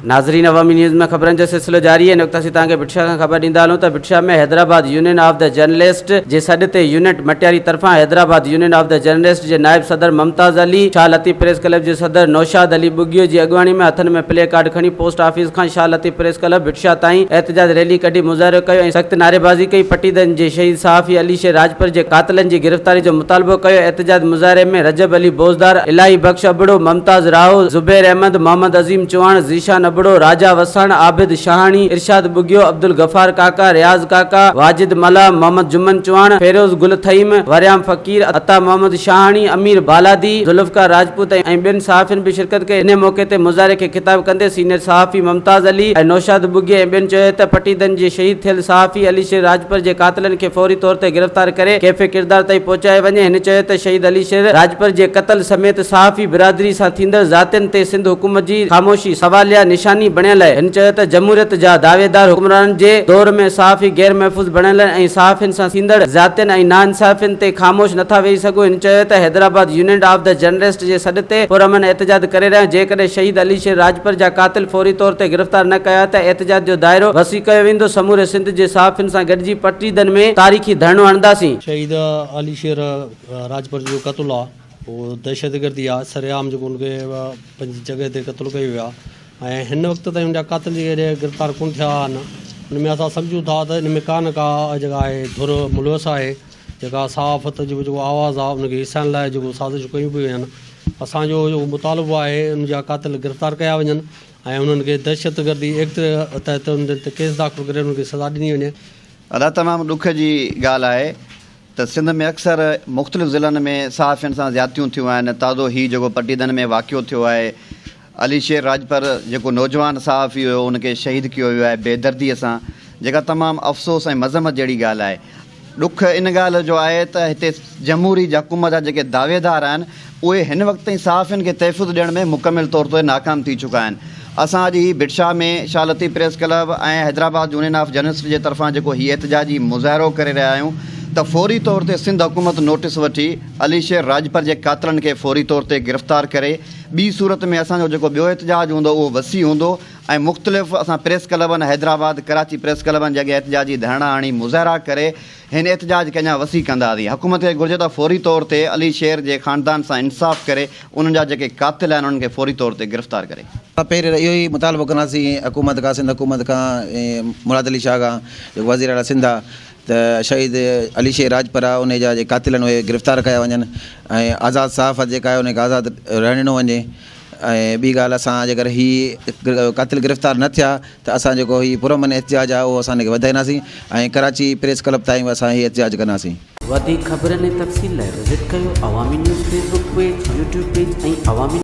ناظرين عوامي نيوز ۾ خبرن جو سلسلو جاري آهي. هن وقت اسين توهان کي ڀٽ شاهه کان خبر ڏيندا هلون ته Bhit Shah ۾ Hyderabad union of the journalist جي سڏ تي يونٽ مٽياري طرفان Hyderabad union of the journalist جي نائب صدر ممتاز علي، شاهه لطيف پريس ڪلب جي صدر نوشاد علي ٻگهيو جي اڳواڻي ۾ هٿن ۾ پلي ڪارڊ کڻي پوسٽ آفيس کان شاهه لطيف پريس ڪلب ڀٽ شاهه تائين احتجاج ريلي ڪڍي مظاهرو ڪيو ۽ سخت نعريبازي ڪئي پٽيدن جي شهيد صحافي علي شير راڄپر جي قاتلن جي گرفتاري جو مطالبو ڪيو احتجاج مظاهري ۾ رجب علي بوزدار، الاهي بخش ابڙو، ممتاز راهو، زبير احمد، محمد عظيم چوهاڻ، ذيشان ابڙو، راجا وساڻ، عابد شاهاڻي، ارشاد ٻگهيو، عبدالغفار ڪاڪا، رياض ڪاڪا، واجد ملاح، محمد جمن چوهاڻ، فيروز گل ٿهيم، وريام فقير، عطا محمد شاهاڻي، امير بالادي، ذوالفقار راجپوت ۽ ٻين صحافين به شرڪت ڪئي. انهي موقعي تي مظاهري کي خطاب ڪندي سينيئر صحافي ممتاز علي ۽ نوشاد ٻگهيي ۽ ٻين چيو ته پٽيدن جي شهيد ٿيل صحافي علي شير راڄپر جي قاتلن کي فوري طور تي گرفتار ڪري ڪيفي ڪردار تائين پهچايو وڃي. هن چيو ته شهيد علي شير راڄپر جي قتل سميت صحافي برادري سان ٿيندڙ زيادتين تي سنڌ حڪومت جي خاموشي سواليه نشاني بڻيل آهي. هن چيو ته جمهوريت جا دعويدار حڪمرانن جي دور ۾ صحافي غير محفوظ بڻيل آهن ۽ صحافين سان ٿيندڙ زيادتين ۽ ناانصافين تي خاموش نٿا ويهي سگهون. هن چيو ته Hyderabad union of the journalist جي سڏ تي پرامن احتجاج ڪري رهيا آهيون جيڪڏهن شهيد علي شير راڄپر جا قاتل فوري طور تي گرفتار نه ڪيا ته احتجاج جو دائرو وسيع ڪيو ويندو، سموري سنڌ جي صحافين سان گڏجي پٽيدن ۾ تاريخي ڌرڻو هڻنداسين. شهيد علي شير راڄپر جو قتل آ اهو دهشتگردي آ سرعام جيڪو ان کي پنهنجي جڳهه تي قتل ڪيو ويو آ ۽ هن وقت تائين ان جا قاتل جيڪي گرفتار ڪونه ٿيا آهن ان ۾ اسان سمجهون ٿا ته ان ۾ ڪا نه ڪا جيڪا آهي ڌر ملوث آهي جيڪا صحافت جو جيڪو آواز آ ان کي هيسائڻ لاء جيڪو سازشون ڪيون پيون وڃن اسان جو جيڪو مطالبو آهي ان جا قاتل گرفتار ڪيا وڃن ۽ انهن کي دهشتگردي ايڪٽ تحت انهن تي ڪيس داخل ڪري انهن کي سزا ڏني وڃي. ادا تمام ڏک جي ڳالهه آهي ته سنڌ ۾ اڪثر مختلف ضلعن ۾ صحافين سان زيادتيون ٿيون آهن تازو هي جيڪو پٽيدن ۾ واقعو ٿيو آهي علي شير راڄپر جيڪو نوجوان صحافي هيو ان کي شهيد ڪيو ويو آهي بيدردي سان جيڪا تمام افسوس ۽ مذمت جهڙي ڳالهه آهي ڏک ان ڳالهه جو آهي ته هتي جمهوري حڪومت جا جيڪي دعويدار آهن اهي هن وقت تائين صحافين کي تحفظ ڏيڻ ۾ مڪمل طور تي ناڪام ٿي چڪا آهن. اسان اڄ هي Bhit Shah ۾ Shah Latif press club ۽ Hyderabad union of journalist جي طرفان جيڪو هي احتجاجي مظاهرو ڪري رهيا آهيون ته فوري طور تي سنڌ حڪومت نوٽيس وٺي علي شير راڄپر جي قاتلن کي فوري طور تي گرفتار ڪري ٻي صورت ۾ اسان جو جيڪو ٻيو احتجاج هوندو اهو وسيع هوندو ۽ مختلف اسان پريس ڪلبن حيدرآباد ڪراچي پريس ڪلبن جي اڳيان احتجاجي ڌرڻا هڻي مظاهرا ڪري هن احتجاج کي اڃا وسيع ڪنداسين حڪومت کي گهرجي ته فوري طور تي علي شير جي خاندان سان انصاف ڪري انهن جا جيڪي قاتل آهن انهن کي فوري طور تي گرفتار ڪري. اسان پهرين اهو ئي مطالبو ڪنداسين حڪومت کان سنڌ حڪومت کان ۽ مراد علي شاهه کان جيڪو وزير اعليٰ سنڌ آ ته شهيد علي شير راڄپر آ انهي جا جيڪي قاتل آهن اهي گرفتار ڪيا وڃن ۽ آزاد صحافت جيڪا آهي انهي کي آزاد رهڻ ڏنو وڃي ۽ ٻي ڳالهه اسان جيڪر هي قاتل گرفتار نه ٿيا ته اسان جيڪو هي پرامن احتجاج آهي اهو اسان ان کي وڌائينداسين ۽ ڪراچي پريس ڪلب تائين به اسان هي احتجاج ڪنداسين. وڌيڪ خبرن ۽ تفصيل لاء وزٽ ڪيو Awami news Facebook page, YouTube page ۽ Awami.